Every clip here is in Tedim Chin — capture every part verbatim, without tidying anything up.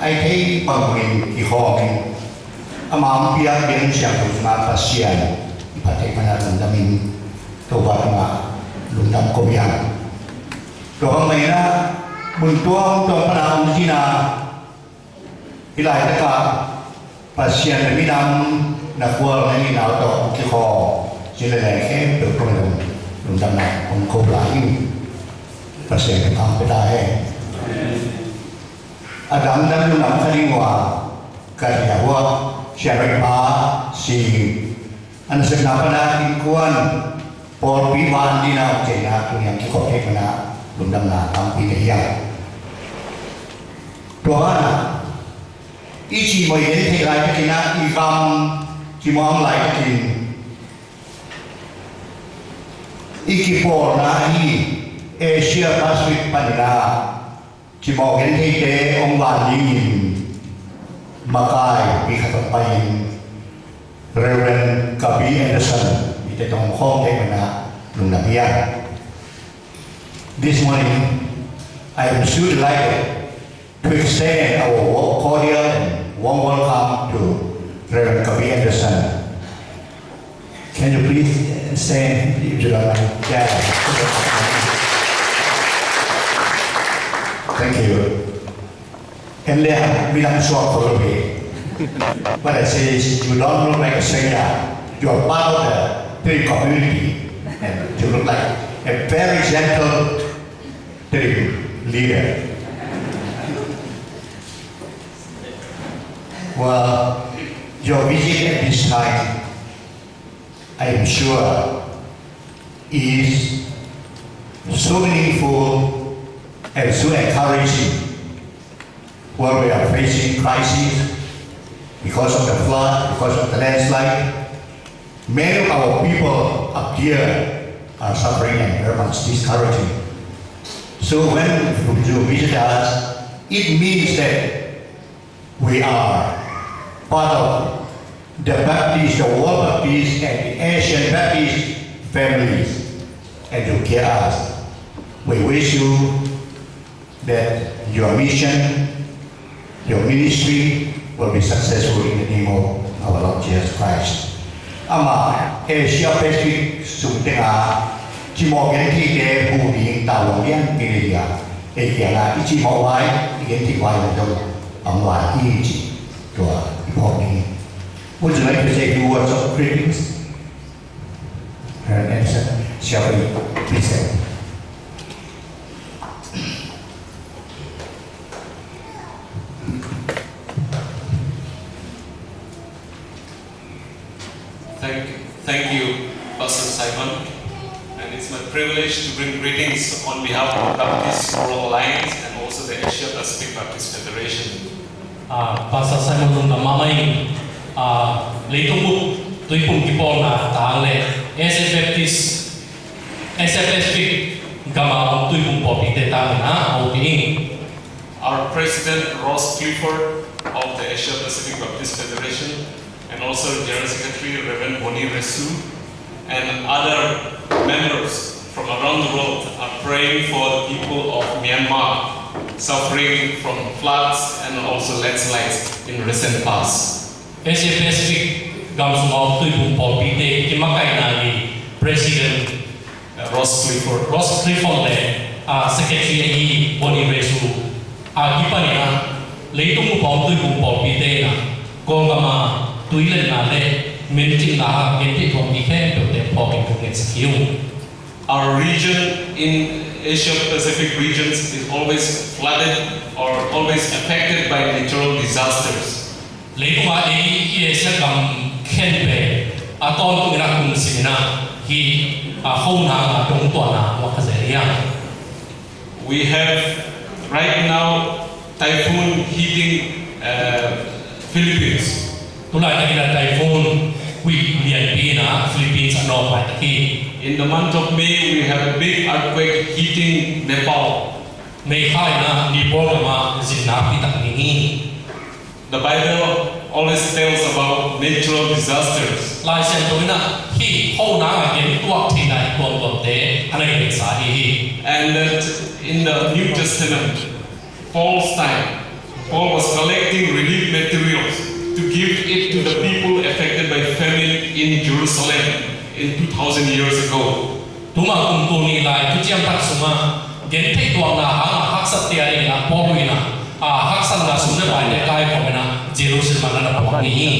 Ai thei bangin kikhawm in, ama hong piak biakinn siangtho sungah Pasian i phat theih manin lungdam in, Topa tungah lungdam ko hi hang. Tua bang mah in ah, mun tuamtuam pan a hong cina, hih laitakah Pasian le minam na khual na hih nau tawh hong kikhawm cin le leng khempeuh tungah lungdamna hong ko lai ing. Pasian thupha pia ta hen. A dangdang lungdam kha ding uh a, ka thei a huap, Sian Hoih Pa Sing, a nasepna pan a innkuan, pawlpi van dingin a hong ciahna, tuni a kikhop theih man a lungdamna tampi nei hi a. Tua banah i cimawh i gen theih laitakin ah, i gam cimawh a om laitakin, i kipawlna ahi Asia Pacific panin ah cimawh gentheite hong van dingin makaipi khat hong pai-in, Reverend Kabi Anderson i te tawh hong khawm theih man a lungdam hi a. This morning, I am so delighted to extend our wa-, cordial and warm welcome to Reverend Kabi Anderson. Can you please stand, if you don't mind? Yeah. Thank you. And then, we don't show up for a bit. But I say, you don't look like a stranger. You are part of the Tedim community. And you look like a very gentle Tedim leader. Well, your visit at this time, I am sure, is so meaningful and so encouraging. While we are facing crisis because of the flood, because of the landslide, many of our people up here are suffering and very much discouraging. So when you visit us, it means that we are part of the Baptist, the World Baptist and the Asian Baptist families, and you care us. We wish you that your mission, your ministry will be successful in the name of our Lord Jesus Christ. Amah Asia Pacific sung tengah cimawh gentheite huh ding tavuan lianpi nei a, ei kiangah i cimawh vai, i gentheih vai lam zong a hong vai hi ci, tua i phawk ding hi. Would you like to say a few words of greetings? Reverend Anderson, shall we please stand? Thank, thank you, Pastor Simon. And it's my privilege to bring greetings on behalf of the Baptist World Alliance and also the Asia Pacific Baptist Federation. Ah, Pastor Simon lungdam mahmah ing. Ah, leitung bup Tuiphum kipawlna tang le Asia Baptist, Asia Pacific gam a om Tuiphum pawlpite tangin ah, okay. Our President Ross Clifford of the Asia Pacific Baptist Federation and also General Secretary Reverend Boni Resu and other members from around the world are praying for the people of Myanmar suffering from floods and also landslides in recent past. Asia Pacific gam sungah om Tuiphum pawlpite kimakaihna hi President Ross Clifford, Ross Clifford le, ah, Secretary ahi Boni Resu, ah, kipanin ah, leitung bup a om Tuiphum pawlpite in ah, Kawlgam a tuiletna le mencimna a gentheih thuakmi khempeuhte phawkin thungetsak hi ung. Our region in Asia Pacific regions is always flooded or always affected by natural disasters. Leitung a ei i Asia gam khempeuh a tawntung in ah kum sim in ah hih a khonung a dongtuahna tuak kha zel hi a. We have right now typhoon hitting, uh, Philippines. Tulaitak in ah typhoon huih lianpi in ah Philippines a nawk laitak hi. In the month of May, we have a big earthquake hitting Nepal. May kha in ah Nepal gam ah zin nakpi tak ding hi. The Bible always tells about natural disasters. Lai Siangtho in ah hih khonung a gentuak theihna tuamtuamte a na gensa hi hi. And that in the New Testament, Paul's time, Paul was collecting relief materials to give it to the people affected by famine in Jerusalem in two thousand years ago. Tuma kum tul nih lai thuciam thak sungah gentheih tuakna hangah haksat te a dingin a Paul in a, a, haksatna sum le paite kaikhawm in a Jerusalem ah na puak ni hi.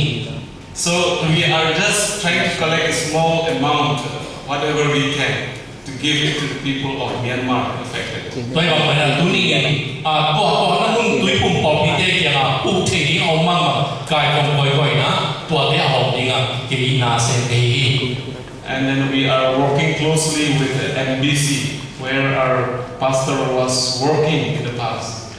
So we are just trying to collect a small amount, whatever we can, to give it to the people of Myanmar affected. Tua hi bang mah in a tuni in, a, tua, tua na mun Tuiphum pawlpite kiangah uk thei ding a om mahmah kaikhawm kawikawi in a tuate a hawm dingah kei na sem thei hi. And then we are working closely with the M B C, where our pastor was working in the past.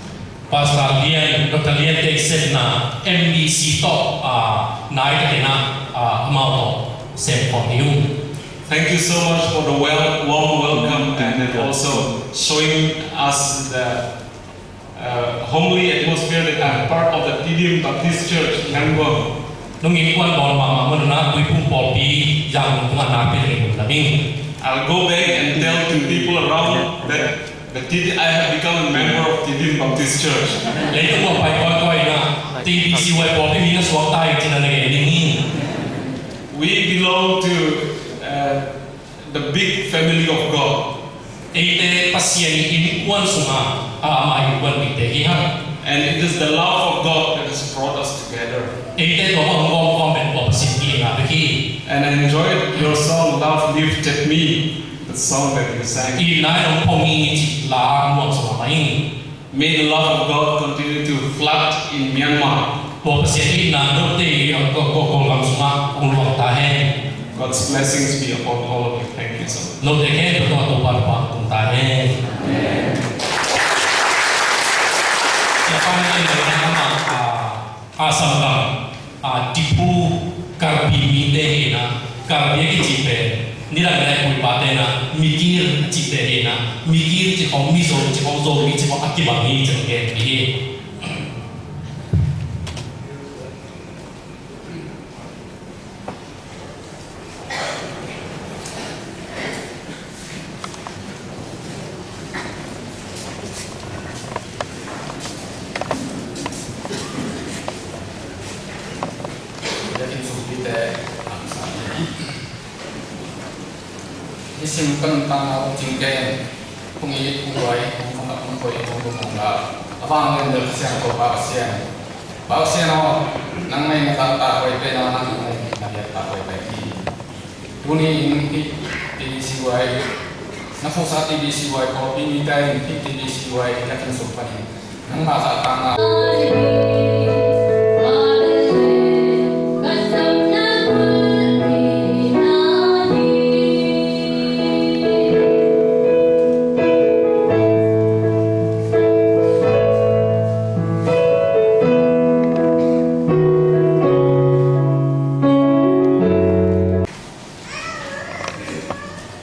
Pastor Lian, Doctor Lian te i sepna M B C tawh, ah, nai takin a, ah, amau tawh sem khawm hi ung. Thank you so much for the well, warm welcome and then also showing us the, uh, homely atmosphere that I'm part of the Tedim Baptist Church, Yangon. Nong innkuan dawn mahmah manun a Tuiphum pawlpi Yangon tungah nakpi takin lungdam ing. I'll go back and tell to people around that the Tedim, I have become a member of Tedim Baptist Church. Leitung ah pai kawikawi in a T B C Y pawlpi mi na suak ta hi ci-in na gen ding hi. We belong to, uh, the big family of God. Eite Pasian innkuan sungah, ah, ama innkuan mite hi hang. And it is the love of God that has brought us together. Eite tua bang gawmgawm pen tua Pasian itna bek hi. And I enjoyed your song, Love Lifted Me, the song that you sang. Itna in hong phong hi cih la nuam sa mahmah ing. May the love of God continue to flood in Myanmar. Tua Pasian itna note i, uh, Kawl, Kawl, Kawlgam sungah hong luang ta hen. God's blessings be upon all of you. Thank you so much. Note khempeuh tungah Topa thupha hong tung ta hen. Amen. Tua pan in a, uh, Assam gam, ah, Diphu Karbi mite hi in a, Karbi a kici pen, nidang in a i pu i pate in a, Mikir a cihte hi in a, Mikir cih khawng, Mizo cih khawng, Zomi cih khawng a kibang hi ci-in gen hi. Nisim ka nuntakna hong cingken, hong it, hong guai, hong khamlak, hong khoi, hong lum, hong la a vanglian bel Kha Siangtho Pa Pasian. Pa Pasian aw, nangmah in na zahtak huai pen a, nangmah in na biaktak huai pen hi. Tuni in hih T B C Y, na khutsa T B C Y pawlpi mite in hih T B C Y na kinsuk panin nangmah zahtakna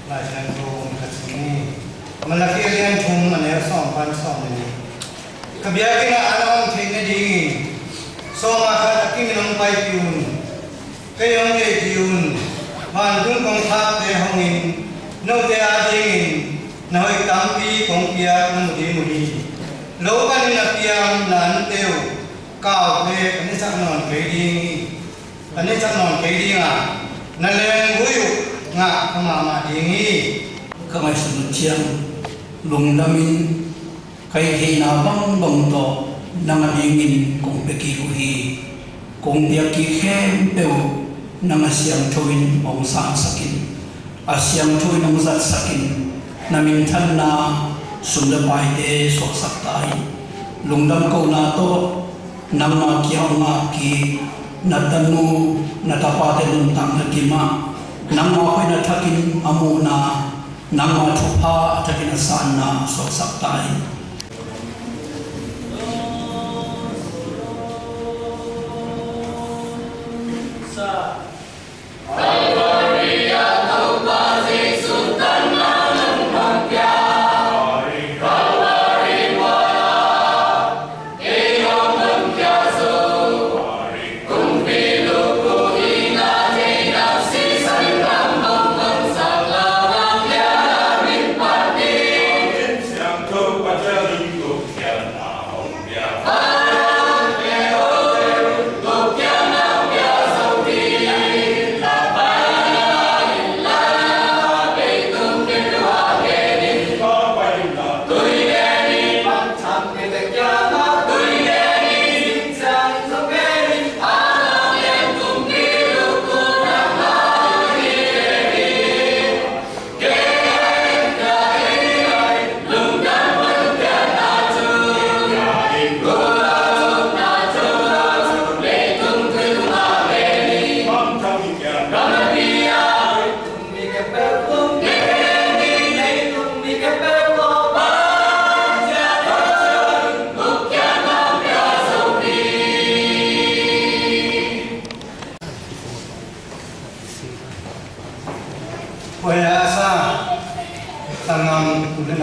Lai Siangtho hong kha cing ni. Malakhi a lian thum, a neu sawm pan sawm le nih. Ka biakinn ah an a om theih nadingin sawma khat a kimin hong paipih un. Kei hong deihpih un. Vantung kongkhakte hongin note adingin na hoih tampi kong piak na mu ding uh hi. Lo panin a piang na ante uh, kaute ka nesak nawn kei ding hi. Ka nesak nawn kei ding a, na leenggui uh ngah ka mahmah ding hi. Ka ngaihsut uh ciang lungdamin ka hih theihna bangbang tawh nang adingin kong pia kik uh hi. Kong piak kik khempeuh nang a siangtho in hong sansak in, a siangtho in hong zatsak in, na minthanna sum le paite suaksak ta in. Lungdam kohna tawh nangma kiang hong ngak kik na tanu na tapate nuntakna gimah nangma hoihna thakin a muhna, nangma thupha a thakin a sanna suaksak ta in.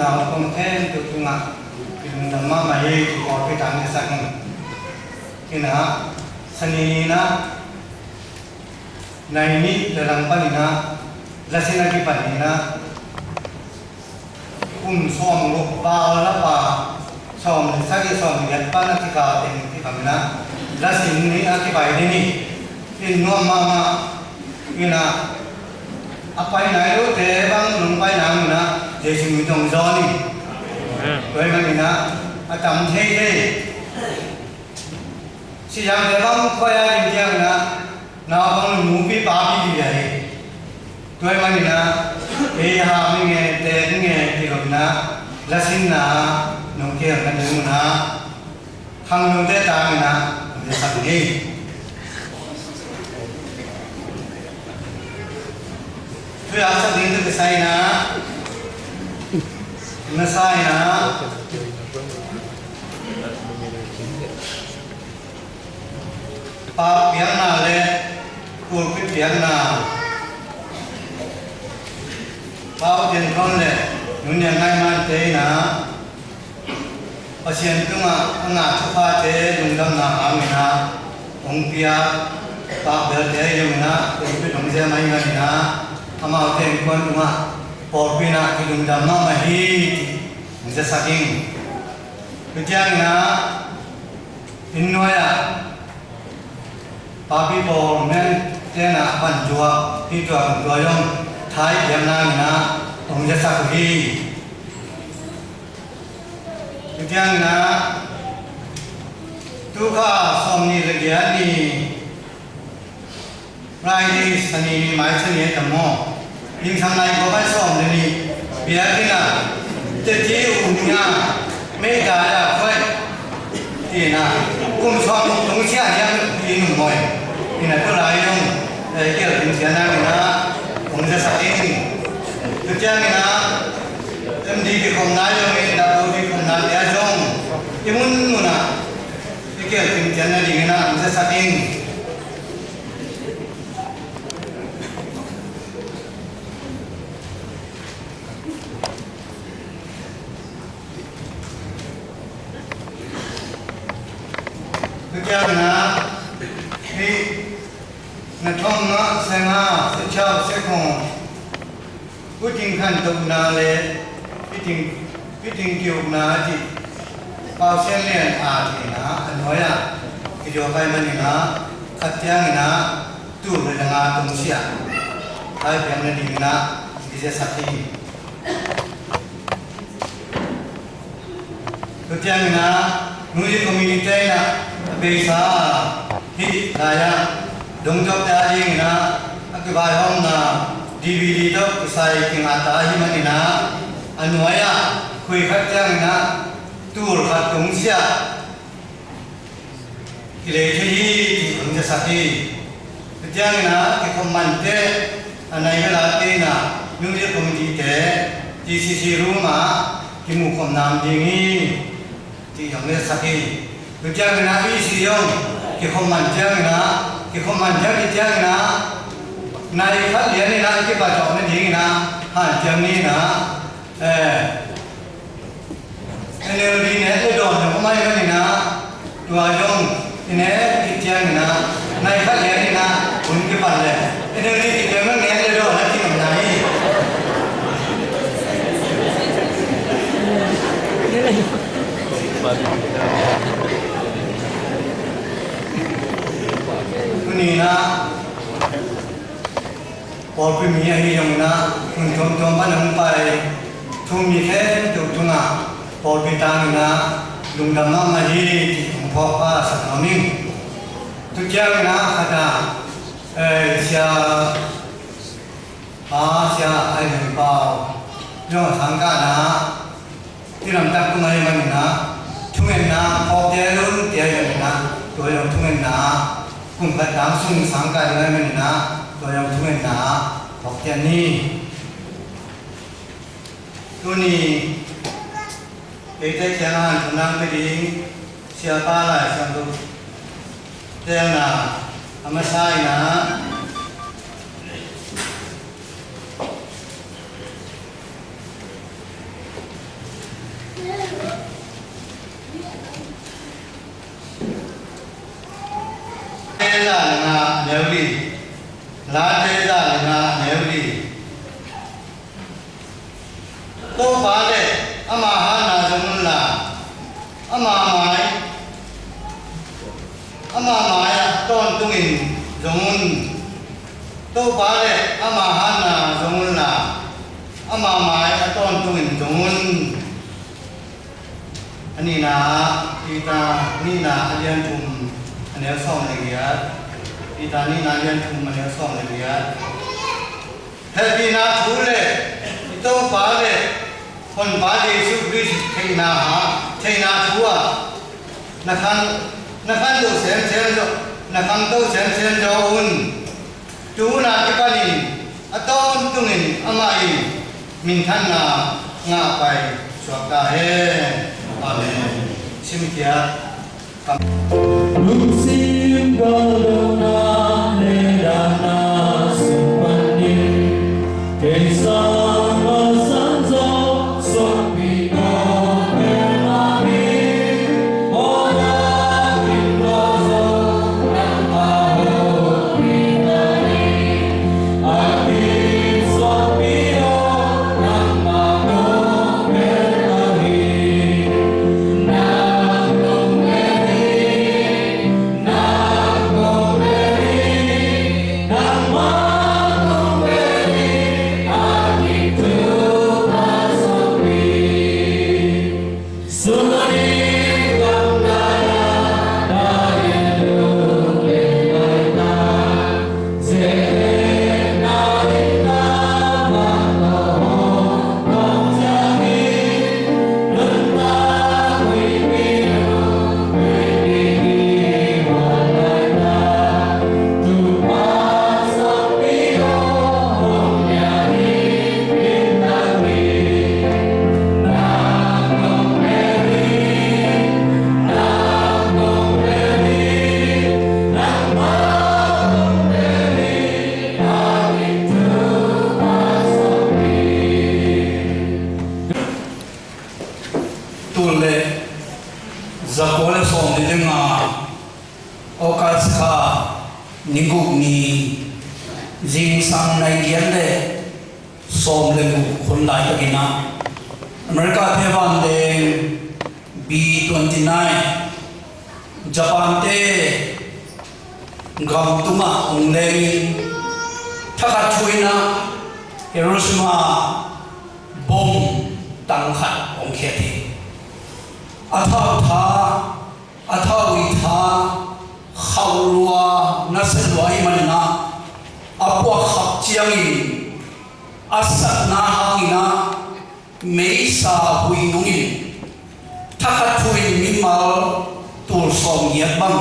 Naupang khempeuh tungah i lungdam mahmah hi. Kipawlpi tang i sak in, ina, Sani ni-in ah, nai nih le lang panin ah, lasin a kipan in ah, kum sawm guk val lapa, sawm le sagih, sawm le giat pan a kikal teng kipang in ah, lasin nih a kipai ding hi. In nuam mahmah, ina, a pai nai lote bang nong pai nang ina, Jesu min tawh zawn in. Amen. Tua ahih manin ah, a tam thei thei. Siangtho bang khuai a ding ciang ina, naupang nupi papi ding hi. Tua ahih manin ah, ei ha mi nge, te mi nge, ti lo ina, lasinna nong kihel nading un ah, khangnote tangin ah, hong zasak hi. Thuhilhsak ding tawh kisai in ah, na sa in ah, pa piakna le pulpit piakna, Pa U Thian Thawn le Nu Niang Ngaih Mante in ah, Pasian tungah a ngah thuphate lungdamna hangin ah hong piak, Pa Belte ahi zongin ah, pulpit hong zem ahih manin ah, amaute innkuan tungah pawlpi in ah kilungdam mahmah hi, ci hong zasak ing. Tua ciangin ah, inn nuai ah, papi pawl men ten ah a pantuak hi, tua hong tua zong thai piakna in ah hong zasak uh hi. Tua ciangin ah, tukha sawm nih le giat ni, Friday, Sani ni, mai Sani e tam maw, Limsang nai kua bai sawm le nih, biakinn ah, teci um nia, mei ta ya khuai, tina, kum sawm tung sia hiam, i nung moi, ina tu lai nung, eh, kial tung sia na ina, ung za sa ing. Tua ciangin ah, M D kikhopna zong in, W D kikhopna te ah zong, i mun mun ah, i kial tung sia na ding ina, ung za sa ing. Tua ciangin ah, hih na thong na, se nga, se chau, se khong, puting khantohna le, puting, puting kiukna a cih, Pau Sian Lian a cihna, a nuai ah, kiduak ahih manin ah, khat ciangin ah, tul le nga tungsiah, thai piakna dingin ah, i zasak hi. Tua ciangin ah, music committee te in ah, a beisa hih lai ah, dongdok te a dingin ah, a kivaihawmna D V D tawh kisai kingah ta ahih manin ah, a nuai ah, khui khat ciangin ah, tul khat tungsiah, kilei thei hi, ci hong zasak hi. Tua ciangin ah, kikhop mante, a nai bel a te in ah, music committee te, T C C room ah, kimuh khop nam ding hi, ci hong zasak hi. Tua ciangin ah, E C zong, kikhop man ciangin ah, kikhop man ciang, ci ciangin ah, nai khat lian in ah, i kipat zawh nadingin ah, hanciam ni in ah, eh, N L D nek le dawn zong om ahih manin ah, tua zong i nek khit ciangin ah, nai khat lian in ah, hun kipan leh N L D kipia mah nek le dawn a kinopna hi. Tuni in ah, pawlpi mi ahi zongin ah, mun tuamtuam pan hong pai thu-um mi khempeuh tungah pawlpi tangin ah lungdam mahmah hi, ci hong phawk a, sak nuam ing. Tua ciangin ah khat ah, eh, sia, pa sia ai Lui Pau zong a sangkahna Tilam tak tung ahih manin ah, thungetna phawk te lun te ahih manin ah, tua zong thungetna, kum khat dang sung sangkah ding ahih manin ah, tua zong thungetna phawk te ni. Tuni eite kiangah hanthotna pia ding Siapa Lai Siangtho teelna a masa in ah, Za le nga a neu li. Late za le nga a neu li. Topa le ama hatna zong unla, ama mai, ama mai-ah tawntungin zong un. Topa le ama hatna zong unla, ama mai a tawntungin zong un. A nihna ah Peter nihna a lian thum a neu sawm le giat. Peter nihna a lian thum a neu sawm le giat. Hehpihna thu le i Topa le Honpa Jesuh Khrist theihna ah, theihna thu ah na khang, na khangto semsem zaw, na khangto semsem zaw un. Tu hun a kipanin a tawntungin amah in minthanna ngah pai suak ta hen. Amen. Simkhia. Lungsim galona le dana sung panin kei sang a sang zo suakpi ko pema hi. Tul le zakua le sawm le nga August kha ni guk ni zingsang nai giat le sawm le guk hun laitakin ah America te vanleng B twenty nine Japan te gam tungah hong lengin thakhat thu in ah Hiroshima bom tang khat hong khiat hi. A thau tha, a thau i tha, khauh lua, nasia lua ahih manin ah a puak khap ciangin a satna hangin ah meisa huih nungin thakhat thu in mimal tul sawm giat bang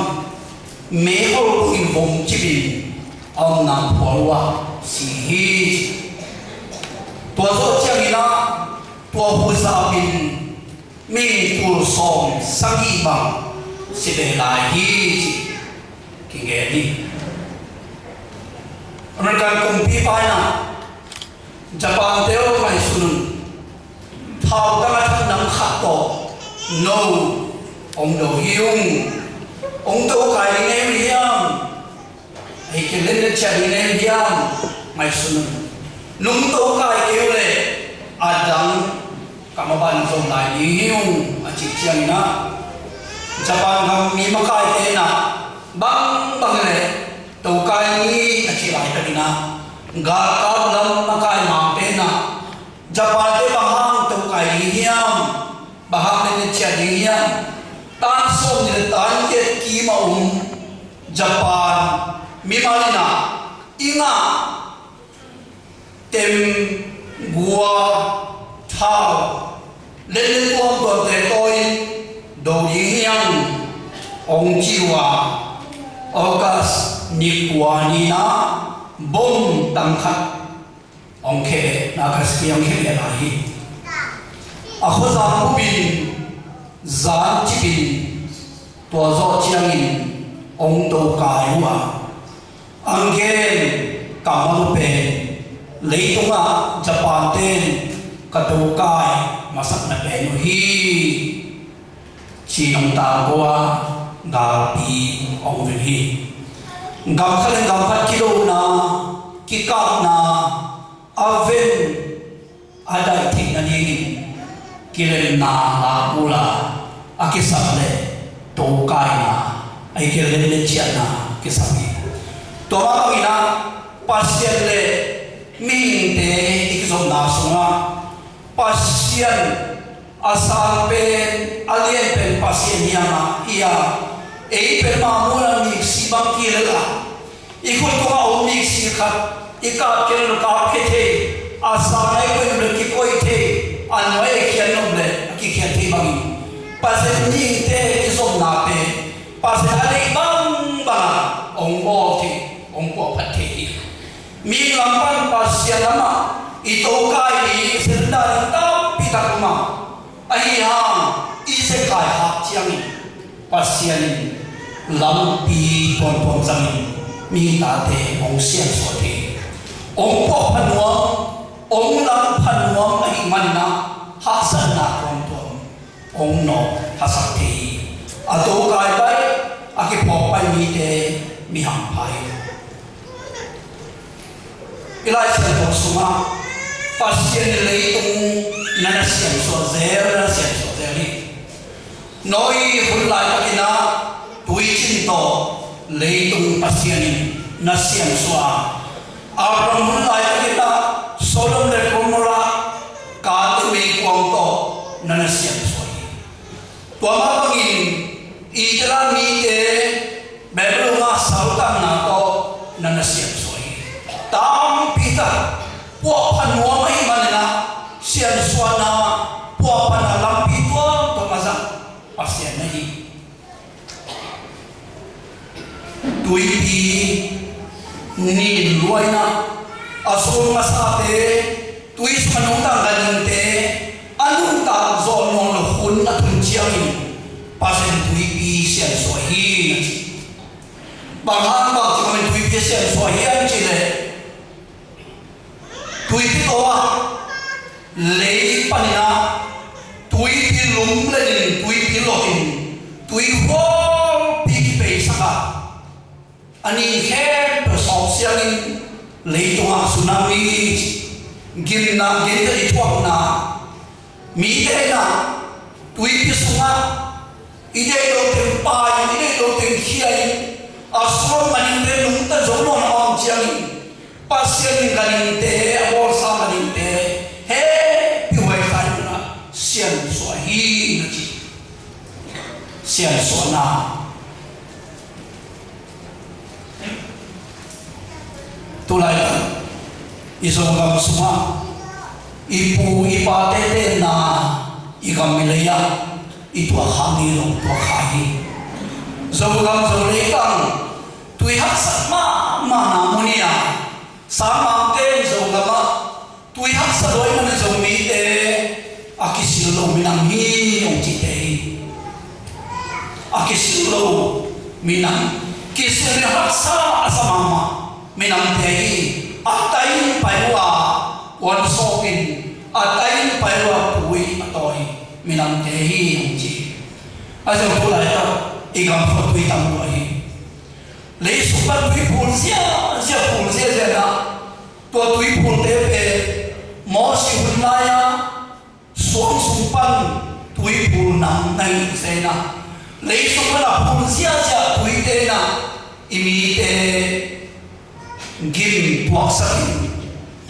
meihol bangin vom cipin a omna phual uh a si hi. Tua zawh ciangin ah tua hu zapin mi tul sawm sagih bang si ve lai hi ci kigen hi. American kumpipa in ah Japan te aw ngaihsun un. Thau tang a thak nam khat tawh no hong do hi ung. Hong tokai ding na hi hiam? Ahih kei leh na ciah ding na hi hiam? Ngaihsun un. Nong tokai kei uh leh a dang ka maban zom lai ding hi ung a cih ciangin ah Japan gam mi makaite in ah bangbang leh tokai ni a cih laitakin ah galkap lam makai mangte in ah Japan te bang hang tokai ding hiam? Bang hang leh na ciah ding hiam? Tan sawm nih le tan giat kim a om Japan mimal in ah i ngah tem, gua, thau, len le tuamtuamte tawi do ding hi hang hong ci uh a, August ni kua ni-in ah bom tang khat hong khia, Nagasaki hong khia lai hi. A khuazang bupin zan cipin tua zawh ciangin hong tokai uh a, ang gen ka mang pen leitungah Japan ten ka tokai masakna pen uh hi. Ci nong tangko a galpi hong vil hi. Gam khat le gam khat kidona, kikapna, a ven a daih theih nadingin kilemna lak uhla a kisap le tokaina, a i kilem le ciahna kisap hi. Tua mah bangin ah Pasian le mihingte i kizopna sungah Pasian a sang pen, a lian pen Pasian hi a, i a, ei pen mahmuna miksi bang kilel a, i khut tungah om miksi khat i kap kei le kap khia thei, a sang a i koih le kikoih thei, a nuai a i khiat nop le a kikhiat thei bangin Pasian mihingte kizopna pen Pasian a deih bangbang a hong bawl thei, hong puahphat thei hi. Mihing lam pan Pasian lamah i tokai ni, i senda ni tampi tak om a, ahi hang i zekai hak ciangin Pasian in lampi tuamtuam zangin mihing tate hong siansuah thei, hong puahpha nuam, hong lamphang nuam ahih manin ah haksatna tuamtuam hong nawk hasak thei hi. A tokai pai, a kiphawk pai mite mi hampha hi. I Lai Siangtho sungah Pasian in leitung na na siansuah zel, na na siansuah zel hi. Noah hun laitakin ah tuicin tawh leitung Pasian in na siansuah a, Abraham hun laitakin ah Sodom le Gomorrah kate meikuang tawh na na siansuah hi. Tua mah bangin Israel mite Babylon ah saltanna tawh na na siansuah hi. Tampi tak puahpha nuam ahih manin ah siansuahna, puahphana lampi tuamtuam a zang Pasian na hi. Tuipi nin luaina, a sung a sate, tui sung a nungta ganhingte a nuntak zawh nawn lo hun a tun ciangin Pasian tuipi siansuah hi na ci. Bang hang bang ci bangin tuipi siansuah hiam cih leh, tuipi tawh ah lei panin ah tuipi lum lenin, tuipi lokin, tui hualpi kipeisak a, a nin khempeuh sawk siangin leitungah tsunami, gimna, gentehna i thuakna, mite in ah tuipi sungah i deih lo teng pai in, i deih lo teng khia in, a sung ganhingte nungta zo nawn a om ciangin Pasian in ganhingte, a bawlsa ganhingte hehpihhuai sa in ah siansuah hi na ci. Siansuahna. Tulaitak i Zogam sungah i pu i pate tenna i gam i lei ah i tuakhak ni lo tuakhak hi. Zogam Zoleitang tui haksa mahmahna mun hi a, sangmangte in Zogam ah tui haksa lua ahih manin Zomite a kisil lo minam hi hong cite hi. A kisil lo minam, kisil ni haksa a sa mahmah minamte hi. A tai in pai uh a puan sawk in, a tai in pai uh a pui a tawi minamte hi hong ci. A zong tu laitak i gam khua tui tam lua hi. Leisung pan tui phul ziahziah, phul ziahziah na, tua tui phulte pen Moses hun lai-a suang sung pan tui phul nam na hi zen a, leisung pan a phul ziahziah tuite in ah i mite gim tuaksak in,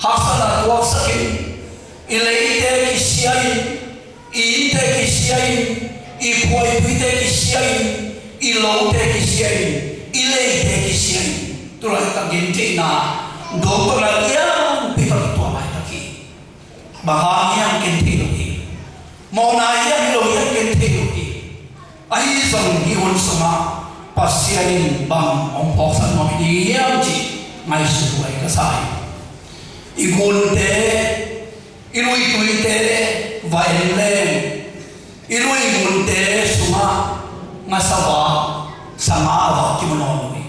haksatna tuaksak in, i leite kisia in, i innte kisia in, i khuaituite kisia in, i lote kisia in, i leite kisia in. Tulaitak gentheihna dawng tawh lai lianpi bang i tuah laitak hi. Bang hang hiam genthei lo hi. Mawhna hiam hi lo hiam genthei lo hi. Ahi zong hih hun sungah Pasian in bang hong phawksak nuam hi ding hiam cih ngaihsut huai ka sa hi. I gunte, i luituite va en leng, i lui gunte sungah ngasava sanga va kimu nawn lo hi.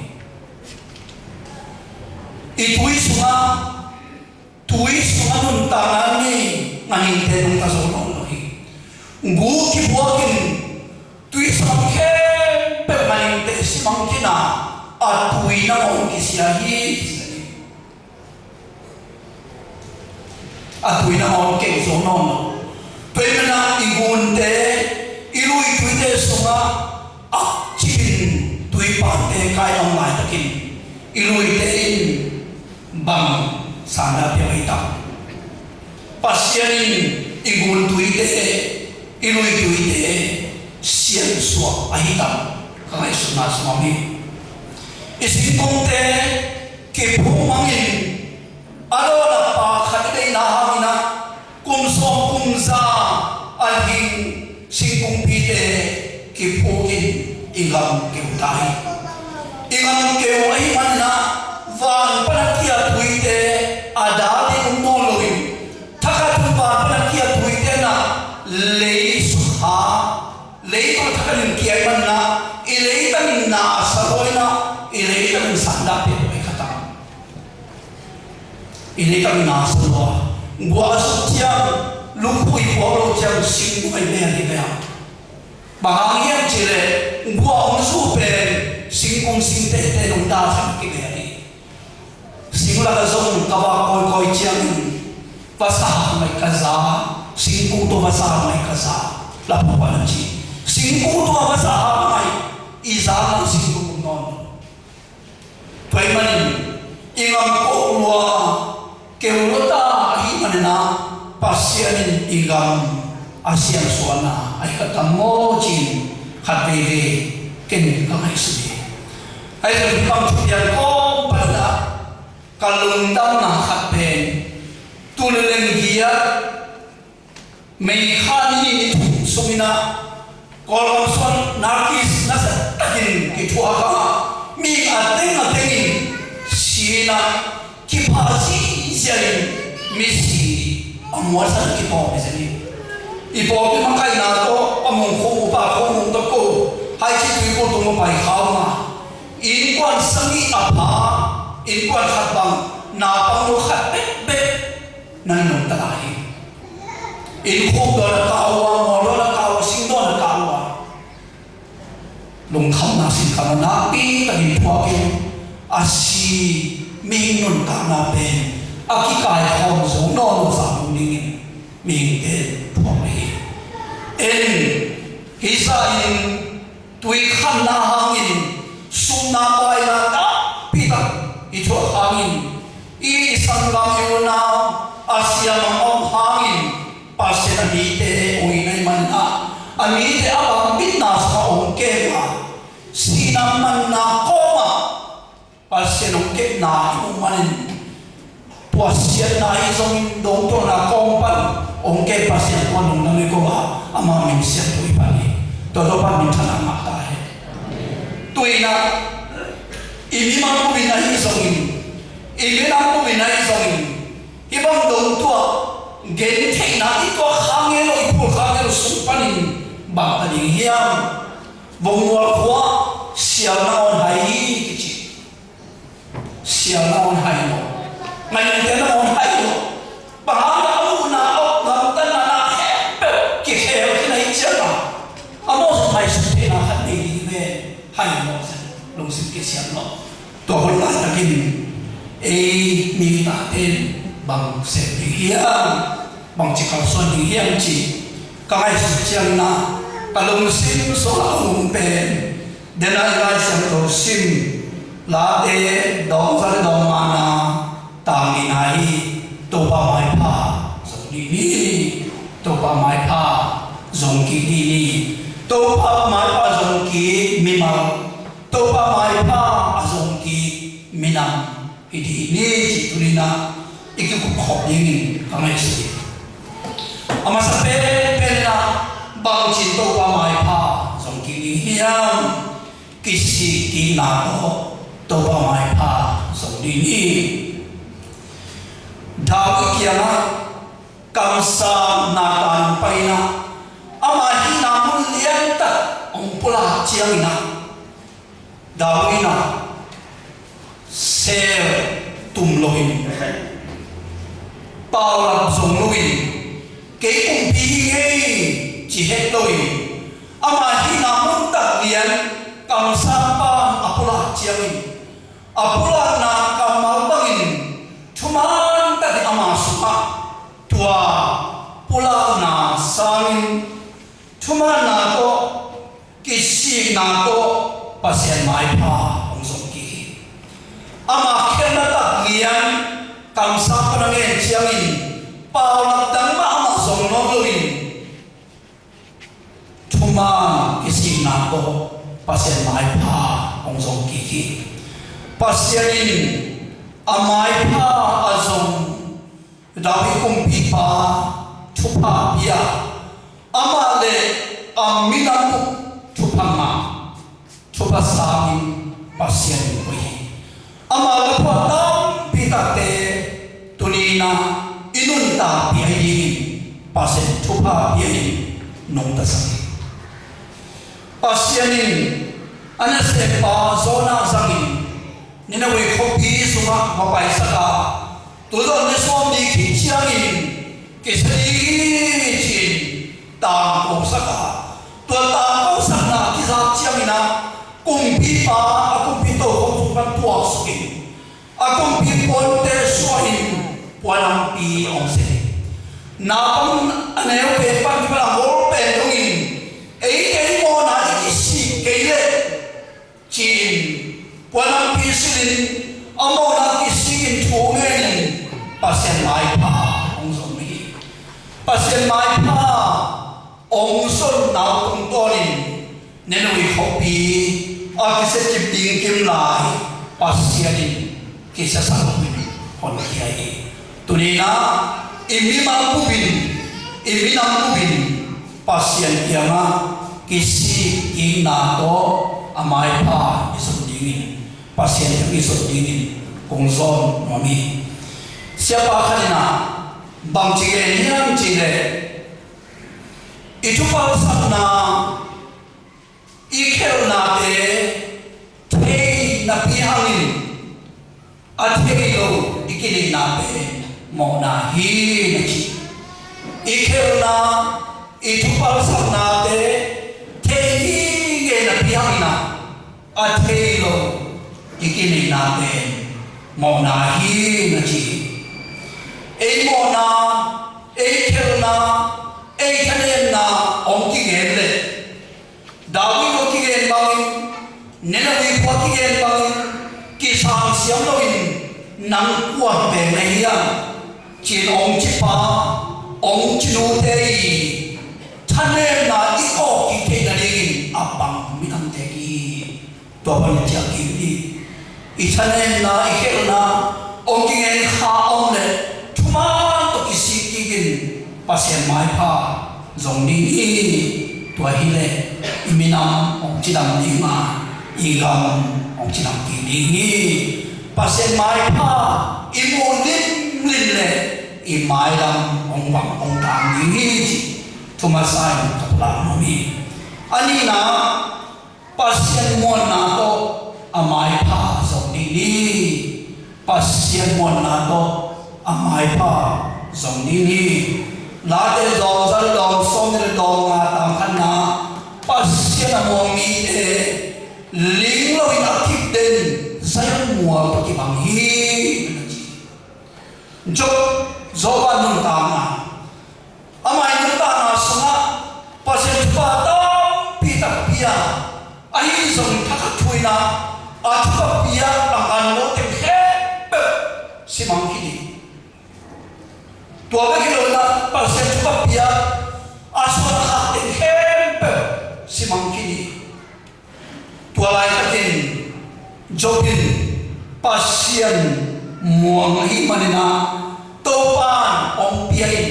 I tui sungah, tui sungah nuntakna nei ganhingte nungta zo nawn lo hi. Gu kibuakin tui sungah khempeuh ganhingte simang khin a, a tui nangawn kisia hi. A tui nangawn keu zo nawn lo. Tua ahih manin i gunte, i luituite sungah a cipin tuipate kai om laitakin i luite in bang sanna pia hi tam? Pasian in i guntuite, i luituite siansuah ahi tam? Ka ngaihsutna sungah hi. I singkungte kiphuh mangin a dawnna pa khat i deihna hangin ah kum sawm kum za a hing singkungpite kiphuh in i gam keu ta hi. I gam keu ahih manin ah van pan a kia tuite a dal ding om nawn loin, thakhat in van pan a kia tuite in ah lei sukha, lei tawh thakhat in kia ahih manin ah i leitang in na sa lua in ah i leitang in sanna pia lua hi kha tam? I leitang in na sa lua. Guah a suk ciang, lukhu i puak loh ciang singguah i bel hi ve a. Bang hang hiam cih leh guah hong zu pen singkung singtehte in hong dal ciang kibel hi. Sing lakah zong ka vak kawikawi ciangin vasa hak mai ka za, singkung tawh vasa hak mai ka za, laphuh pan a ci. Singkung tawh vasa hak mai i za lo singkung om nawn lo. Tua ahih manin i gam keu lua, keu lua ta ahih manin ah Pasian in i gam a siansuahna ahi kha tam maw ci-in khat veivei ken ka ngaihsun hi. Ahi zongin bang thupiang kawm pan ah ka lungdamna khat pen tu le leng giat May kha ni ni thum sungin ah Kawlgam sung narkis nasia takin kithuah a, mi a teng a tengin si-in ah kipha ziahziah in misi a mualsan kipawm hi zen hi. I pawlpi makaihna tawh Pa Mung Khum, Upa Khum Mung tawh ko Haichi tuikulh tung a pai kha uh a, innkuan sagih a pha, innkuan khat bang naupangno khat bekbek na nungta lai hi. Inn khuk dawn a kah uh a, mual dawn a kah uh a, sing dawn a kah uh a, lungkhamna sinkhamna nakpi takin thuak in, a si mihing nuntakna pen a kikaikhawm zo nawn lo zah ding dingin mihingte thuak hi. En, hih zah in tui khanna hangin, sumna paina tampi tak i thuak hangin, i, i sanggam i unau a siam a om hangin, Pasian a mite ong it ahih manin ah, a mite a bang bitna sungah ong kem a, sihna manna kawmah Pasian hong kepna i muh manin, puahsiatna ahi zongin dongtuahna kawm pan hong kep Pasian tua nungdam hi ko a, ama min siangtho hi pan hi. Tua Topa minthanna ngah ta hen. Tu-in ah i mimal bupin ahi zongin, i minam bupin ahi zongin, hih bang dongtuah gentheihna i tuak kha ngei lo, i phul kha ngei lo sung panin bang ta ding hiam? Vongmual khua sial nangawn hai hi kici. Sial nangawn hai lo. Ngaihte nangawn hai lo. Bang hang a muhna, a gamtatna, na khempeuh kikhel khin ahih ciangin a, a mawh zong ngaihsut theihna khat nei ding hi ve. Hai lo, lungsim kisiam lo. Tua hun laitakin ei mi tate in bang sep ding hiam, bang ci kalsuan ding hiam cih ka ngaihsut ciangin a, ka lungsim sungah a um pen, den a i Lai Siangtho sim, Late dawng za le dawng ngana, tang nihna hi. Topa maipha zong dih ni. Topa maipha zong kik dih ni. Topa maipha zong kik mimal, Topa maipha a zong kik minam hi dih ni cih tuni-in ah i kikup khawm dingin ka ngaihsut hi. A masa penpen in ah bangci in Topa maipha zong kik ding hiam? Kisik kikna tawh Topa maipha zong ding hi. David kiangah kamsang Nathan pai in ah, ama hihna mun liantak hong pulak ciangin ah, David in ah sel tum loin, paulap zong loin, kei kumpi hi ing ei ci het loin, ama hihna mun tak lian, kamsangpa a pulak ciangin, a pulakna kammal bangin thuman takin ama sungah tua pulakna sangin thumanna tawh, kisikna tawh Pasian maipha hong zong kik hi. Ama khelhna tak lian kamsang pan a ngen ciangin, paulap dang mah ama zong nawn loin, thuman kisikna tawh Pasian maipha hong zong kik hi. Pasian in a maipha a zong David kumpipa thupha pia, amah le a minam uh thupha ngah, thupha sangin Pasian in koih hi. Amah lapuan tampi takte tuni-in ah i nuntakpih ahi dingin Pasian thupha pia in nungta sak hi. Pasian in a nasempa Jonah zangin Nineveh khuapi sungah va paisak a, tua zong ni sawm ni khit ciangin kisia ding hi ci-in tangkosak a, tua tangkosakna kizak ciangin ah kumpipa a kumpi tokhom sung pan tuaksuk in, a kumpi puante suah in puanhampi hong sem hi. Naupang a neu pen pan kipalang gol pen dongin, eite i mawhna i kisik kei leh ci-in puanhampi silhin a mawhna kisikin thu ngenin Pasian maipha hong zong hi. Pasian maipha hong zonna tungtawnin Nineveh khuapi a kisia kip ding kim lai Pasian in kisiasak loin honkhia hi. Tuni-in ah i mimal bupin, i minam bupin Pasian kiangah kisik kikna tawh a maipha i zon dingin, Pasian kiang i zon dingin kong zawn nuam hi. Siapa khat in ah bangci gen hiam cih leh, i thupalsakna, i khelhnate thei napi hangin a thei lo i kineihna pen mawhna hi na ci. I khelhna, i thupalsaknate thei hi ngei napi hangin ah a thei lo i kineihna pen mawhna hi na ci. Ei mawhna, ei khelhna, ei thanemna hong kigen leh, David khua kigen bangin, Nineveh khua kigen bangin kisang siam loin, nang kua hi pen na hiam ci-in hong cipa, hong cinute i thanemna i kawkkik theih nadingin a bang minamte hi. Tua bang in ciah kik ni. I thanemna, i khelhna hong kigen kha om leh thuman tawh kisik kikin Pasian maipha zong ding hi. Tua hileh i minam hong cidam ding a, i gam hong cidam kik ding hi. Pasian maipha i muh limlim leh i mailam hong vang hong tang ding hi ci thu masa in ka pulak nuam hi. A nihna, Pasian muanna tawh a maipha zong ding hi. Pasian muanna tawh a maipha zong ding hi. Late dawng za le dawng sawm le dawng nga tang khatna, Pasian a muang mite ling loin a kip den Zion mual tawh kibang hi. Job, Job a nuntakna, amah i nuntakna sungah Pasian thupha tampi tak pia, ahi zongin thakhat thu-in ah a thupha pia a ngan lo teng khempeuh simang khin hi. Tua bek hi lo-in ah Pasian thupha pia a suan a khak teng khempeuh simang khin hi. Tua laitakin Job in Pasian muang ahih manin ah Topa'n hong pia in,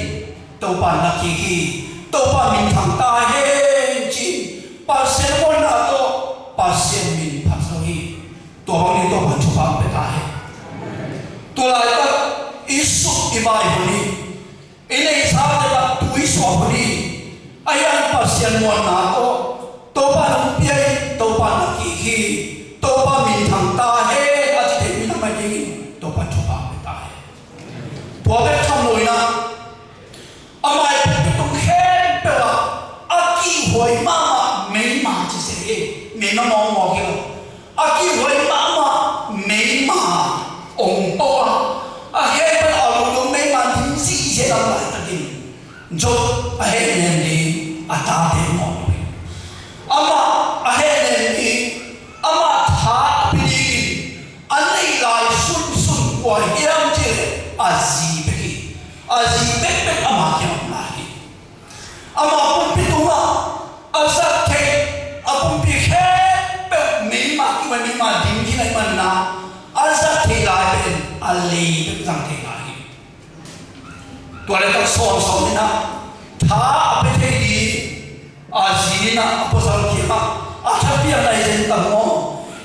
Topa'n na kik hi, Topa minthang ta hen ci-in Pasian muanna tawh Pasian min phat zo hi. Tua bangin Topa'n thupha pia ta hen. Tua laitak i suk i bai hun hi. I neihsa te bang tui suak hun hi. Ahi hang Pasian muanna tawh Topa nong pia hi, Topa na kik hi, Topa minthang ta hen a ci thei mi na mai dingin Topa thupha pia ta hen. Tua bek tham lo-in ah amah i pumpi tung khempeuh ah a kihhuai mahmah meima ci se hi. Meima mawkmawk hi lo. A kihhuai dingin a neih lai sunsun kua hiam cih leh a zi bek hi. A zi bekbek ama kiang om lai hi. Ama pumpi tungah a zat theih, a pumpi khempeuh meima kihuai, meima ding khin ahih manin a zat theih lai pen a lei bek zang thei lai hi. Tua leh tak sawmsawm in a tha a pia thei ding a zi in a, a pasal kiangah a tha piakna i zen tak maw?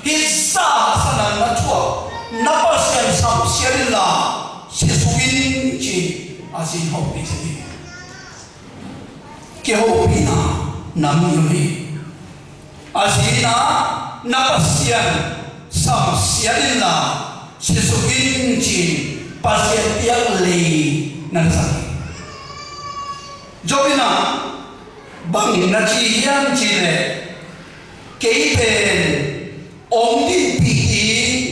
Hih zah a sa nang na thuak na Pasian samsiat inla sisuk in ci-in a zi in hopih zen hi. Kihopihna na mi uh hi. A zi in a, na Pasian samsiat inla sisuk in ci-in Pasian piak lei na na zang hi. Job in a bang na ci hiam cih leh, kei pen hong dinpih ding,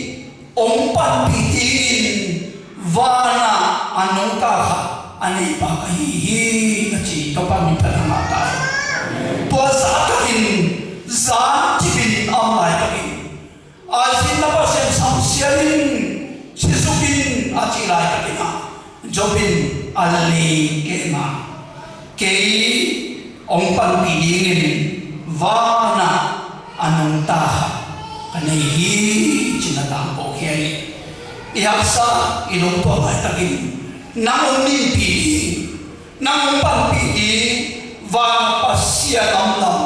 hong panpih dingin vanah a nungta khat a neipa ka hi hi, a ci. Topa min thang a ngah ta hi. Tua zah takin zan cipin a om laitakin a zi in na Pasian samsiat in, sisuk in a cih laitakin a Job in a lei kem a, kei hong panpih dingin vanah a nungta khat ka nei hi, ci-in a tangko khia hi. I haksa, i lungtuak laitakin nang hong dinpih ding, nang hong panpih ding van Pasian a om lam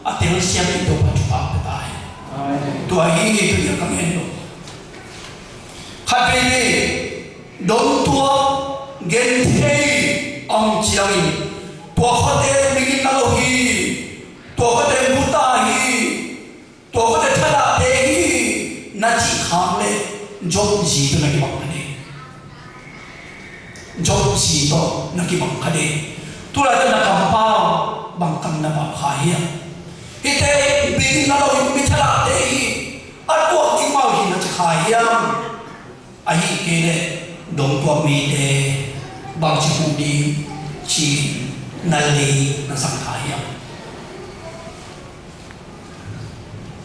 a telsiam in Topa thupha pia ta hi. Amen. Tua hi, tua hi a ka ngen lo. Khat veivei dong tua genthei a om ciangin, tua khuate migitna lo hi, tua khuate buta hi, tua khuate thadahte hi, na cih khak leh Job zi tawh na kibang kha ding. Job zi tawh na kibang kha ding. Tulaitak na kampau bang kam na bang kha hiam? Hihte migitna lo hi, mi thadahte hi, a tuak ding mah uh hi na ci kha hiam? Ahih kei leh dong tuak mite bangci huh ding ci-in na lei na zang kha hiam?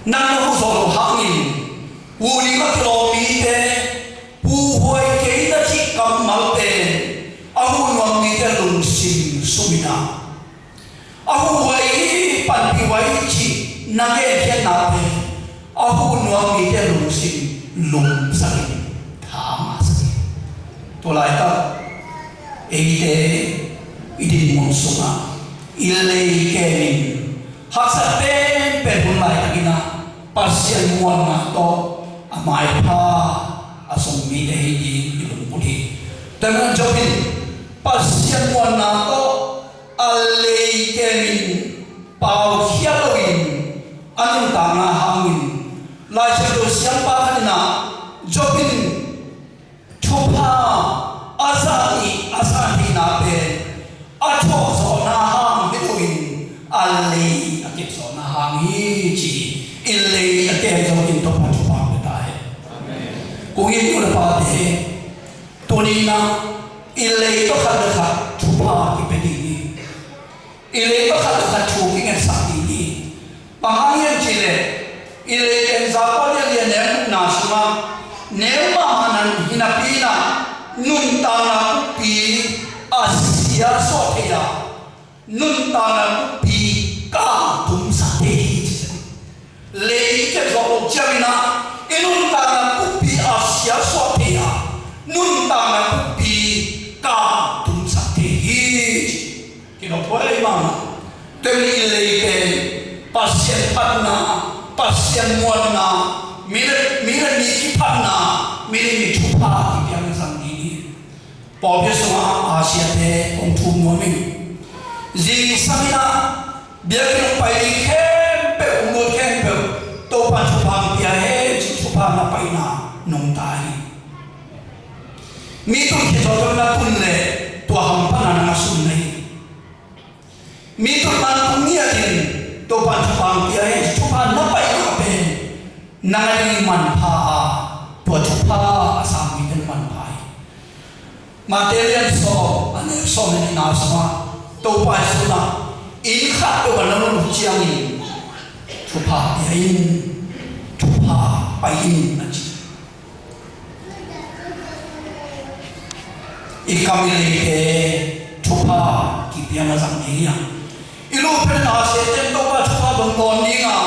Nang na huh zawh loh hangin huh ding a kilawm mite, huhuai kei na cih kammal pen a huh nuam mite lungsim sum in a, a huhuai hi, panpih huai hi cih na genkhiatna pen a huh nuam mite lungsim lumsak in, tha masa in. Tua laitak eite i dinmun sungah i lei kemin haksat penpen hun laitakin a Pasian muanna tawh a maipha a zong mite hi ding i lungput hi. Tua ahih manin Job in Pasian muanna tawh a lei kemin paukhiat loin a nuntakna hangin, Lai Siangtho siampa khat in a, Job in thupha a za nih a za nihna pen a thawh zawhna hang hi loin a lei a kep zawhna hang hi ci. I lei a kep zawh in Topa thupha pia ta hen. Kong it nu le pate, tuni in a i lei tawh khat le khat thupha kipia ding hi. I lei tawh khat le khat thu kingetsak ding hi. Bang hang hiam cih leh i lei pen Jakob lian li a neu gukna sungah neu mahmah na hi napi in a, nuntakna bukpi a siasuah thei a, nuntakna bukpi kangtumsak thei hi ci. Lei i kep zawh loh ciangin a i nuntakna bukpi a siasuah thei a, nuntakna bukpi kangtumsak thei hi ci. Kinawh phuai mahmah. Tua ahih manin i lei pen Pasian phatna, Pasian muanna, mi le mi, le mi kiphatna, mi le mi thupha kipiakna zang ding hi. Pawlpi sungah Asia-te hong thum nuam ing. Zingsang in a biakinn hong pai khempeuh, hong lut khempeuh, Topa'n thupha hong pia hen ci-in thupha na paina nungta hi. Mi tun khit zawh tawh na tun leh tua hamphatna na ngah sung na hi. Mi tun man tun ngiatin Topa'n thupha hong pia hen ci-in thupha na paina pen nang a ding manpha a, tua thupha a sang mite manpha hi. Matthai lian sawm, a neu sawm le nihna sungah Topa Jesuh in a, inn khat peuh ah na lut uh ciangin thupha pia in, thupha pai in, a ci. I kam i leite thupha kipia na zang ding hi a, i luhphen a siate Topa thupha dong dawn ding a,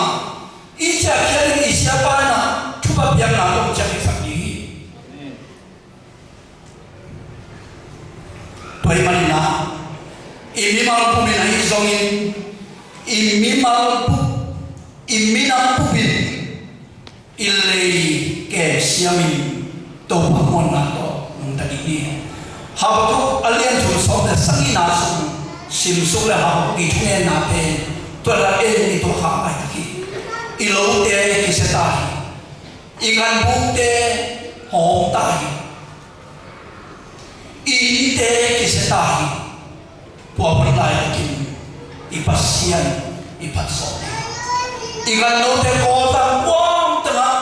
i ciahkhia ding i siapa in a thupha piakna tawh ciahkhia sak ding hi. Tua ahih manin a, i mimal pum in ahi zongin, i mimal pum, i minam pum in i lei kem siamin Topa muanna tawh nungta ding hi. Habakkuk a lian thum sawm le sagihna sung simsuk le Habakkuk i thungennate tua la en i tua kha pai tak hi. I lote kisia ta hi. I ganbukte hawm ta hi. I innte kisia ta hi. Tua hun laitakin i Pasian i phat sawm hi. I gannote Kawlzang kuam tengah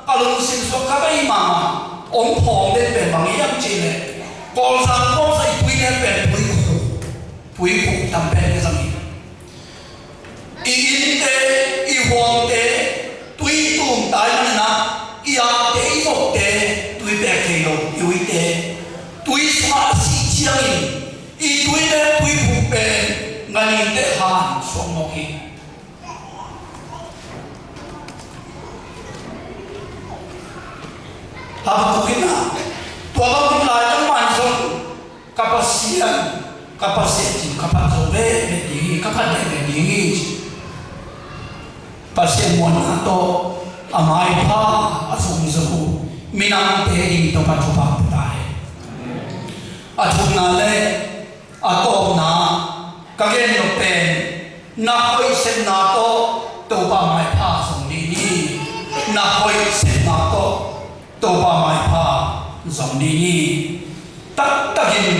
a lungsim suak kha ka hih mahmah hong phawng den pen bang hiam cih leh, Kawlzang kuamsa i tui den pen tuikhuk, tuikhuk tam pen ka zang hi. I innte, i huangte tui tum tai manin a, i akte, i vokte tui pek thei lo, i uite tui sungah a sih ciangin i tui le tuikhuk pen ganhingte han suak mawk hi. Habakkuk in a, tua bang hun lai tang man zong ka Pasian, ka Pasian cih ka phat zo veve ding hi, ka phat veve ding hi. Pasian muanna tawh a maipha a zong zo minamte ding tawh ka thupha pia ta hi. A thumna le a tawpna ka gen nop pen, na hoih sepna tawh Topa maipha zong ding hi. Na hoih sepna tawh Topa maipha zong ding hi. Taktakin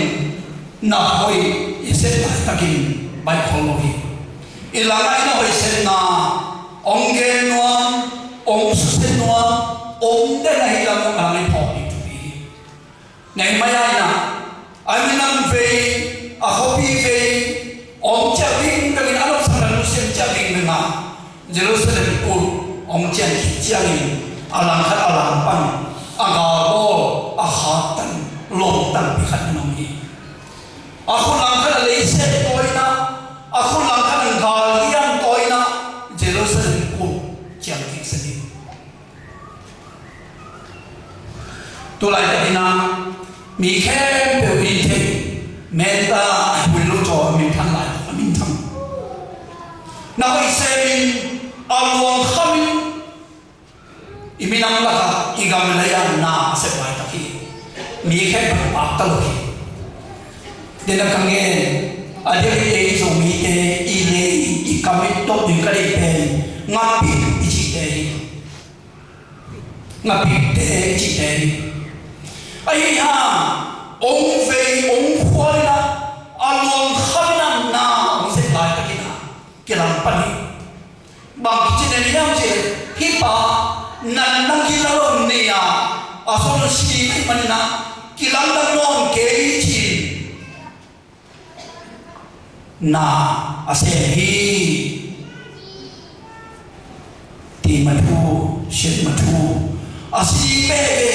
na hoih i sep laitakin baih khol lo hi. I langah i na hoih sepna hong gen nuam, hong susia nuam om den ahih lam a langah i phawk ding thupi hi. Nehemiah in a, a minam vei, a khuapi vei hong ciah vingveng in, a lopsakna nusia ciah vingveng a, Jerusalem kulh hong ciang khit ciangin a langkhat a lang pan a galbawl, a khaktan, lomtanpi khat in om hi. A khut langkhat a leiset tawi in a, a khut langkhat a galliang tawi in a, Jerusalem kulh ciang khit sak hi. Tulaitakin a, mi khempeuh in thei, Metta a hui lo caw a minthang laitak a minthang. Na hoih semin, a luang khamin, i minam lakah, i gam lei ah na a sep laitak hi. Mi khempeuh a pakta lo hi. Dena ka ngen, a diak i ei Zomite i lei, i kam i tawh ding ka deih pen, ngapit i cihte hi. Ngapite i cihte hi. Ahi hang, hong vei, hong khual in a, a luang khamin a na hong sep laitakin a kilang pan hi. Bang kici na hiam cih leh, hih pa natna gila lo nei a, a sawt si ahih manin a kilang dang nawn kei ci-in na a sem hi. Ti ma thu, siat ma thu. A si ding veve,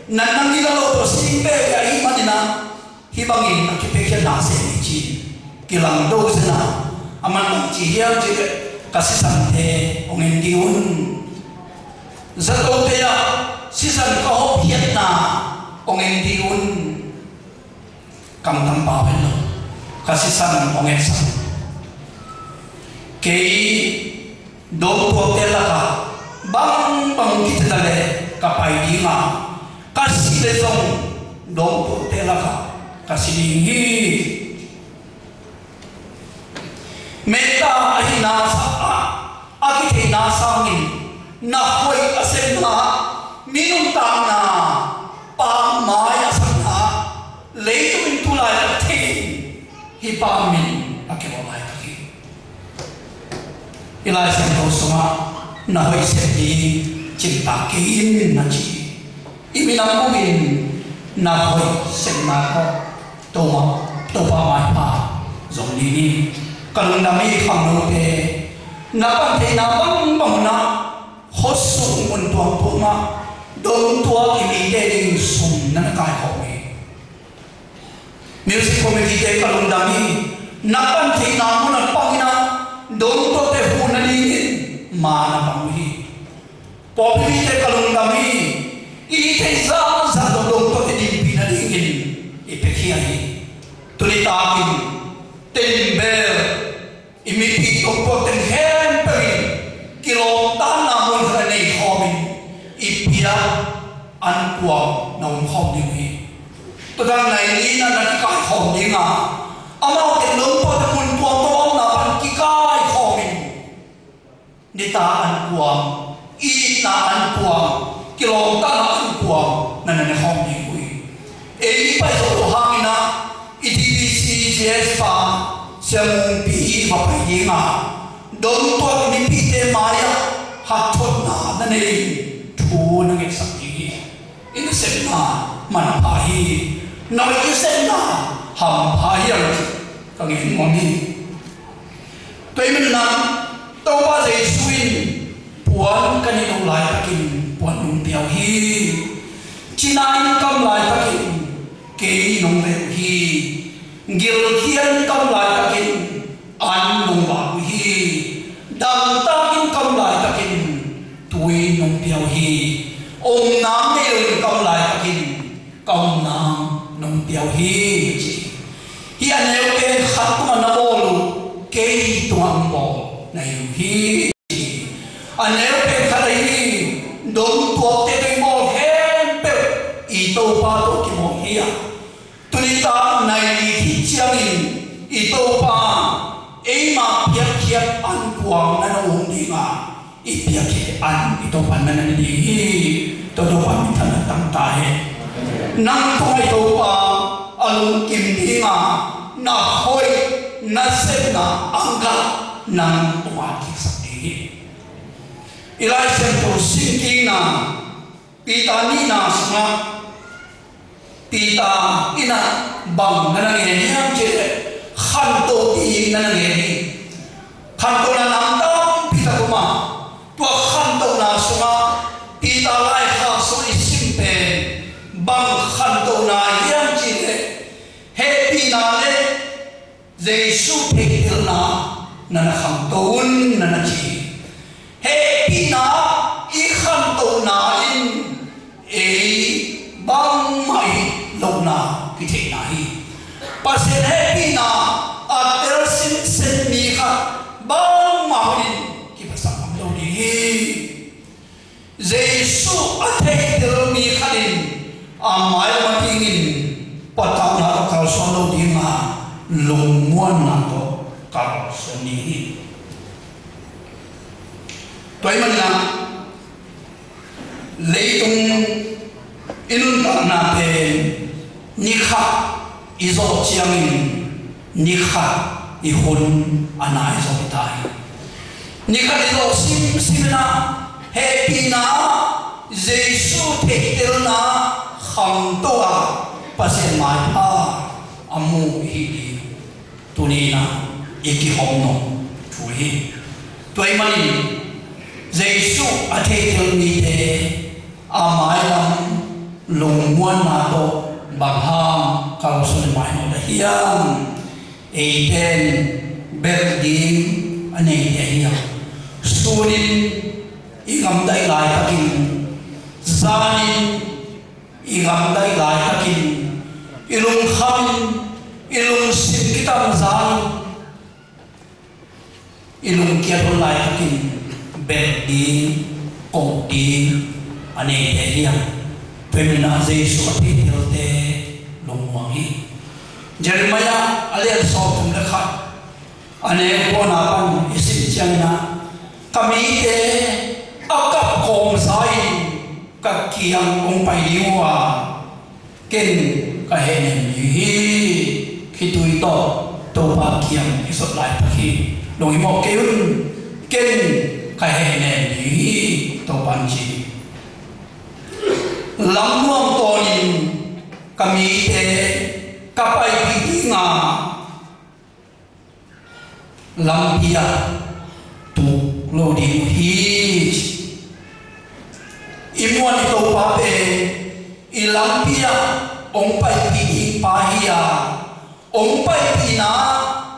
natna gila lo tawh si ding veve ahih manin a, hih bangin a kipiakkhiatna a sem hi ci-in kilang do zen a, a man bang ci hiam cih leh, ka sisante hong en dih un. Zatote ah sisan ka hawmkhiatna hong en dih un. Kamtam pau hen lo, ka sisan hong etsak. Kei dawngtuakte lakah bangbang hong kithei ta leh ka pai ding a, ka sih leh zong dawngtuakte lakah ka si ding hi. Metta ahihna sangin, a kitheihna sangin, na hoih a sepna, mi nuntakna pakmai a sakna, leitung in tu laitak thei in hih pa min a kibawl laitak hi. I Lai Siangtho sungah na hoih sep ding cimtak kei in na ci. I minam bukin na hoih sepna tawh Topa, Topa maipha zong ding hi. Ka lungdam i khangnote, na pan theihna bangbang hun ah Khuasung mun tuamtuam ah dongtuak i mite ding sum na na kaikhawm hi. Music committee-te ka lungdam hi. Na pan theihna mun a pang in ah dongtuakte huh nadingin ma na pang uh hi. Pawlpite ka lungdam hi. I theih zahzah tawh dongtuakte dinpih nadingin i piakhia hi. Tuni takin tenin bel i mipi tungtuak teng khempeuh in kilawmtatna mun khat a nei khawmin i piak an kuam na om khawm ding uh hi. Tua dan nai ni na na kikaikhawm ding a, amau teng lungpuakte mun tuamtuam omna pan kikaikhawmin nitak an kuam, itna an kuam, kilawmtatna an kuam na na ne khawm ding uh hi. Ei i pai zo lo hangin ah i T B C G S pa Sia Mung Pi i va pai ding a, dongtuak mipite mai-ah haksatna na nei in thu na ngetsak ding hi. I nasepna manpha hi. Na hoih i sepna hampha hi, a ka ngen nuam hi. Tua ahih manin ah Topa Jesu in puan ka neih loh laitakin puan nong pia uh hi. Cina in kam laitakin kei nong veh uh hi. Gilkial in kam laitakin an nong vak uh hi. Damtak in kam laitakin tui nong pia uh hi. Omna ngei lo in kam laitakin ka omna nong pia uh hi, ci. Hih a neu pen khat tungah na bawl uh, kei tungah hong bawl na hi uh hi, ci. A neu pen khat ahi, dongtuakte tawh i bawl khempeuh i Topa tawh kibawl hi a, tuni tak nai li khit ciangin i Topa eima piakkhiat an kuam na na um ding a, i piakkhiat an i Topa na na ne ding hi. Tua Topa minthanna tang ta hen. Nang tungah i Topa a lungkim ding a, na hoih na sepna a ngah nang tungah kiksak ding hi. I Lai Siangtho simkikna Peter nihna sungah Peter in ah bang na na ngen hiam cih leh khantoh ding na na ngen hi. Khantohna nam tampi tak om a, tua khantohna sungah Peter laikhak sungah i sim pen bang khantohna hiam cih leh hehpihna le Jesu theihtelna na na khanto un na na ci. Hehpihna i khantohna in ei bangmah i lohna kitheihna hi. Pasian hehpihna a tel sinsen mi khat bangmah in kiphasak ngam lo ding hi. Jesu a theihtel mi khat in a mailam a dingin patauhna tawh kalsuan lo ding a, lungmuanna tawh kalsuan ding hi. Tua ahih manin ah leitung i nuntakna pen ni khat i zawh ciangin ni khat i hun a nai zaw hi ta hi. Ni khat i zawh simsim in ah hehpihna ah Jesu theihtelna khangto a Pasian maipha a mu i hi ding. Tuni in ah i kihawm nop thu hi. Tua ahih manin Jesu a theihtel mite a mailam lungmuanna tawh bang hang kalsuan i mainawt ahi hiam? Eite in belh ding a neite ahi hiam? Sunin i gamdaih laitakin, zanin i gamdaih laitakin, i lungkhamin, i lungsim kitamzanin, i lungkiat hun laitakin belh ding, koh ding a neite ahi hiam? Tua ahih manin ah Jesu a theihtelte lungmuang hi. Jeremiah a lian sawmthum le khat a neu kuana pan i sim ciangin ah, ka mite a kap khawmsa in ka kiang hong pai ding uh a, ken ka hehnem ding hi. Khitui tawh Topa kiang i sot laitak hi. Lunghimawh kei un, ken ka hehnem ding hi, Topa in ci hi. Lamnuam tawnin ka mite ka paipih ding a, lampi ah tuk lo ding uh hi. I muan i Topa pen i lampi ah hong paipih ding pa hi a, hong paipihna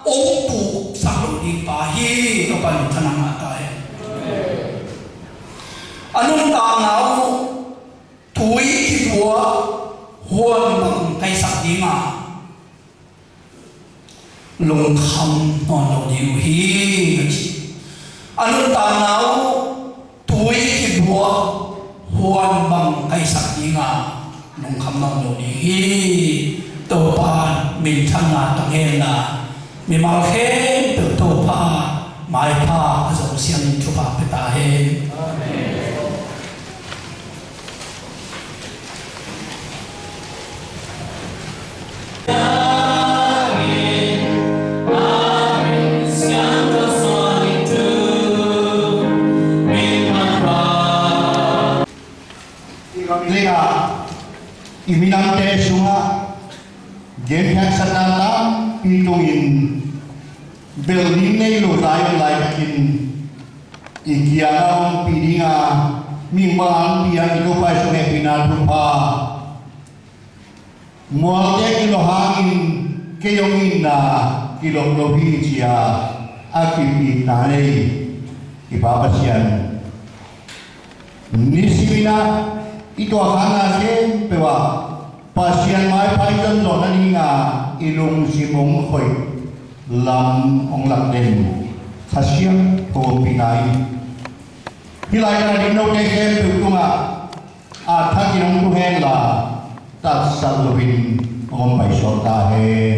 hong tuksak lo ding pa hi. Topa in thangah ta hen. A nuntakna uh tui kibuak huan bang kaisak ding a, lungkham nawn lo ding uh hi, a ci. A nuntakna uh tui kibuak huan bang kaisak ding a, lungkham nawn lo ding hi. Topa minthanna tang hen la, mimal khempeuh Topa maipha a zong siangin thupha pia ta hen. Amen. Tua i minamte sungah gentheihsakna tampi tungin bel ding nei lo lai, om lai takin i kiangah ompih ding a, mihing bang a ompih a, i Topa i sung hehpihna thupha, mualte kilawh hangin kei hong itna kilawh lo hi, ci-a a kipitna nei i Pa Pasian, nisimin ah i tuakhakna khempeuh ah Pasian maipha i zon zawh nadingin i lungsim hong khoih lam hong lak den uh Kha Siangtho ompihna hi. Hih lai-ah a ding note khempeuh tungah a thakin hong tu hen la, tatsat loin hong om paisuak ta hen.